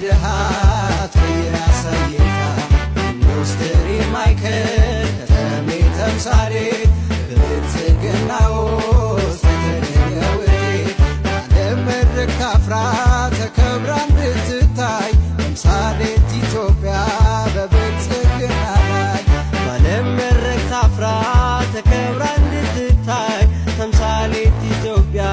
ለድሃ ትቀይር አሳይታ ኢንዱስትሪ ማዕከል ከተሜ ተምሳሌት በብልጽግና ውስጥ የተገኘ ውጤት ዓለም መድረክ ታፍራ ተከብራ እንድትታይ ተምሳሌት ኢትዮጵያ በብልጽግና ላይ። በዓለም መድረክ ታፍራ ተከብራ እንድትታይ ተምሳሌት ኢትዮጵያ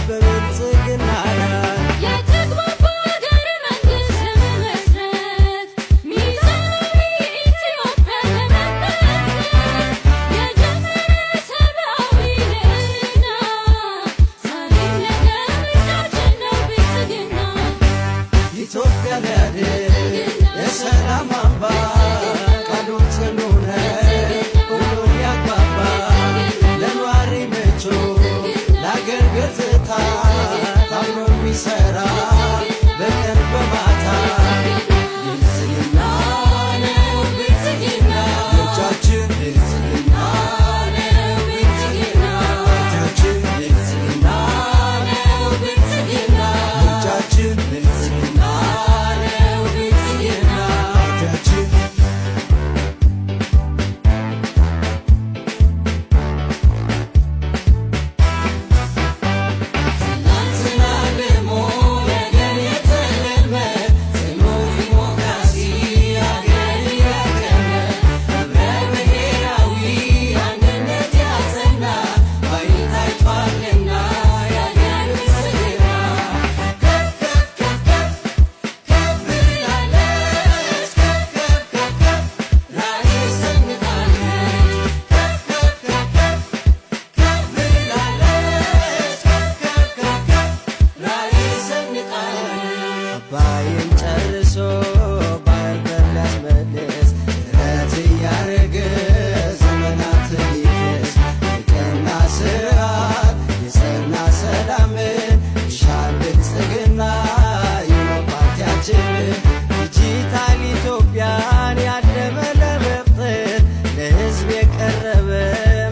በብልጽግና ላይ። የተግባባ ሀገረ መንግስት ለመመስረት፣ ሚዛናዊ ኢትዮጵያን ለመመልከት የጀመረ ሰብአዊ ልዕልና ዛሬም ነገም ምርጫችን ነው ብልጽግና። ኢትዮጵያ ሊያድን የሰላም አምባ፣ ቃሉ ጽኑ ነው ሁሉን ያግባባ፣ ለኗሪ ምቹ፣ ለአገር ገጽታ፣ ታምኖ የሚሰራ በቀን በማታ። ብልጽግና ነው ብልጽግና ምርጫችን፣ ብልጽግና ነው ብልጽግና ፓርቲያችን፣ ብልጽግና ነው ብልጽግና ምርጫችን፣ ብልጽግና ነው ብልጽግና ፓርቲያችን። ትናንትና ደግሞ ነገን የተለመ ጽኑ ዲሞክራሲ አገር ያቀመ ህብረ ብሔራዊ አንድነት ያጸና ባይን ታይቷልና የአገር ብልጽግና። ከፍ ከፍ ከፍ ከፍ ከፍ ብላለች፣ ከፍ ከፍ ከፍ ከፍ ራዕይ ሰንቃለች፣ ከፍ ከፍ ከፍ ከፍ ከፍ ብላለች፣ ከፍ ከፍ ከፍ ከፍ ራዕይ ሰንቃለች። አባይን ጨርሶ ባህር በር ሊያስመልስ ጥረት እያረገ ዘመናትን ሊክስ የቀና ስርዓት የጸና ሰላምን ይሻል ብልጽግና የነው ፓርቲያችን። ዲጂታል ኢትዮጵያን ያለመ ለመፍጠር ለሕዝብ የቀረበ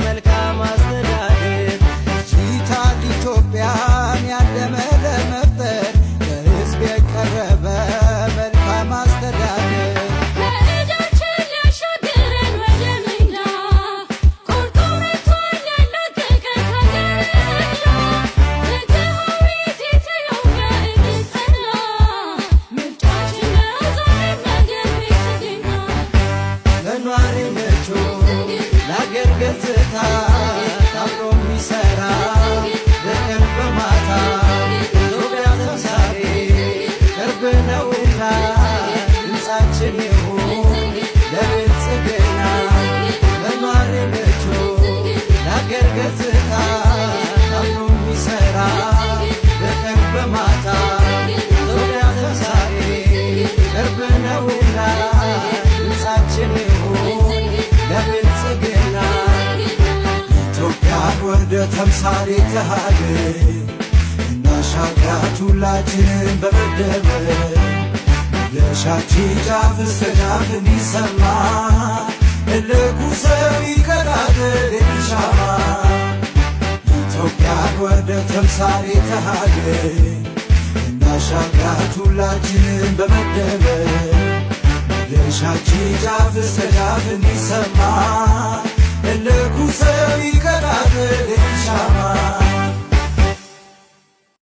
መልካም አስተዳደር። ዲጂታል ኢትዮጵያን ያለመ ለመፍጠር ለሕዝብ የቀረበ መልካም አስተዳደር። ከዕዳችን ሊያሻግረን ወደ ምንዳ ቆርጦ መጥቷል ሊያላቅቀን ከሀገር ዕዳ። ፍትሃዊት ኢትዮጵያ እንድትጸና ምርጫችን ነው ዛሬም ነገም ብልጽግና። ለኗሪ ምቹ፣ ለአገር ገጽታ፣ ታምኖ የሚሰራ በቀን በማታ፣ ኢትዮጵያ ተምሳሌ ቅርብ ነውና ድምፃችን ይሁን ለብልጽግና። ለኗሪ ምቹ፣ ለአገር ገጽታ፣ ታምኖ የሚሰራ በቀን በማታ፣ ኢትዮጵያ ተምሳሌ ቅርብ ነውና ድምፃችን ይሁን ለብልጽግና። ኢትዮጵያን ወደ ተምሳሌት ሀገር እናሻግራት ሁላችንን በመደመር፣ መድረሻችን ጫፍ እስከ ጫፍ እንዲሰማ እልኩ ሰው ይቀጣጥል የሚሻማ። ኢትዮጵያን ወደ ተምሳሌት ሀገር እናሻግራት ሁላችንን በመደመር፣ መድረሻችን ጫፍ እስከ ጫፍ እንዲሰማ